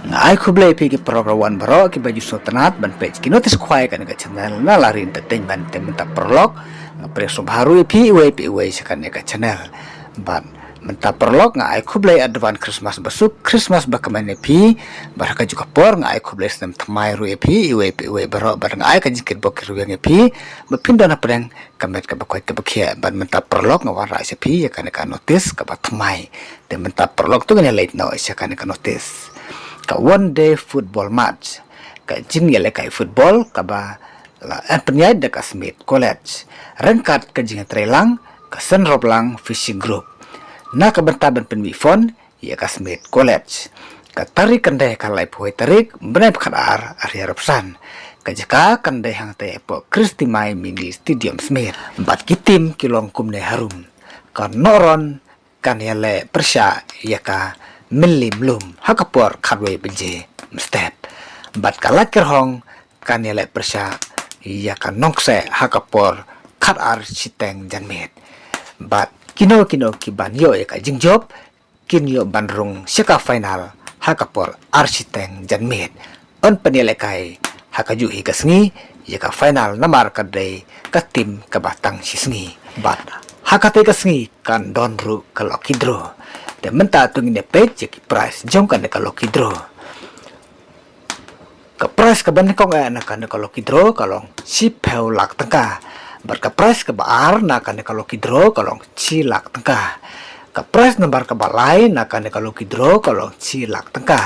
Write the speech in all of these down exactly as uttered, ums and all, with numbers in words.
Nga ai khublei phi ki paralok wan baroh kiba ju sngewtynnat ban peit ki notice khwai kane ka channel na Lari Entertainment. Te mynta paralok nga pyrshang bha ruh ïa phi iwei pa iwei sha kane ka channel. Bad mynta paralok nga ai khublei advance Christmas basuk, Christmas bakmen ïa phi. Bad ha kajuh ka por nga ai khublei snem thymmai ruh ïa phi iwei pa iwei baroh, bad nga ai ka jingkyrpad kyrwiang ïa phi ba phin don hapdeng ka met kaba koit kaba khiah. Bad mynta paralok nga wanrah sha phi ïa kane ka notice kaba thymmai. Te mynta paralok to ngin ïa leit noh sha kane ka notice. Ka one day football match, ka jingïalehkai football kaba la pynïaid da ka Smith College ryngkat ka jingïatreilang ka Senroplang Fishing Group. Na ka bynta ban pynmih fund ïa ka Smith College, ka tarik kan dei ka laiphew tarik bnai ba khatar ar hajar arphew san. Ka jaka kan dei hangta hapoh Christy Mai Mini Stadium Smith. Bad ki team ki long kumne harum: ka Nohron kan ïaleh pyrshah ïa ka Mynlimlum ha ka por khatwei baje mynstep. Bad ka Laitkyrhong kan ïaleh pyrshah ïa ka Nongkseh ha ka por khatar shiteng janmiet. Bad kino kino kiban ïoh ïa ka jingjop kin ïoh ban rung sha ka final ha ka por ar shiteng janmiet. Yn pynïalehkai ha kajuh hi ka sngi ïa ka final namar ka dei ka team kaba tang shisngi. Bad ha katei ka sngi kan don ruh ka lucky draw. Te mynta to ngin ïa peit ïa ki prize jong kane ka lucky draw. Ka prize kaba nyngkong eh na kane ka lucky draw ka long shiphew lak tyngka. Bad ka prize kaba ar na kane ka lucky draw ka long shi lak tyngka. Ka prize nambar kaba lai na kane ka lucky draw ka long shi lak tyngka.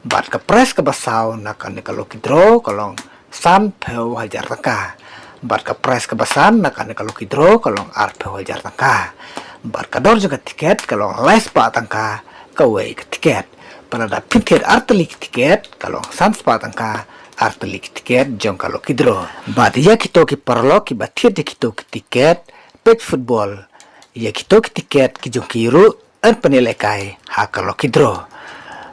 Bad ka prize kaba saw na kane ka lucky draw ka long sanphew hajar tyngka. Bad ka prize kaba san na kane ka lucky draw ka long arphew hajar tyngka. Bad ka dor jong ka tiket ka long lai spah tyngka kawei ka tiket. Bad lada phin thied artylli ki tiket ka long san spah tyngka artylli ki tiket jong ka lucky draw. Bad ïa kito ki paralok kiba thied ïa kito ki tiket peit football, ïa kito ki tiket ki jong ki ruh yn pynïalehkai ha ka lucky draw.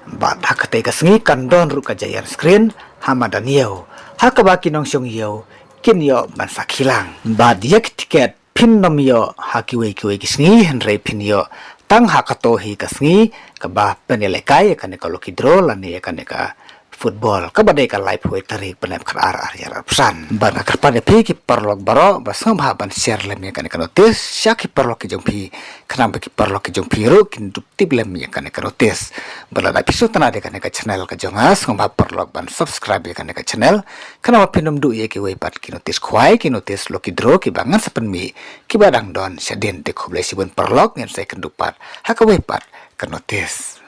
Bad ha katei ka sngi kan don ruh ka giant screen ha madan ïew ha kaba ki nongshong ïew kin ïoh ban sakhi lang. Bad ïa ki tiket phin nym ïoh ha kiwei kiwei ki sngi, hynrei phin ïoh tang ha kato hi ka sngi kaba pynïalehkai ïa kane ka lucky draw lane ïa kane ka football kaba dei ka laiphew tarik bnai ba khatar ar hajar arphew san. Bad nga kyrpad ïa phi ki paralok baroh ba sngewbha ban share lem ïa kane ka notice sha ki paralok ki jong phi, khnang ba ki paralok ki jong phi ruh kin dup tip lem ïa kane ka notice. Bad lada phi sngewtynnat ïa kane ka channel ka jong nga, sngewbha paralok ban subscribe ïa kane ka channel, khnang ba phin nym duh ïa kiwei pat ki notice khwai, ki notice lucky draw kiba ngan sa pynmih kiba dang don shadien. Te khublei shibun paralok, ngin sa ïakynduh pat ha kawei pat ka notice.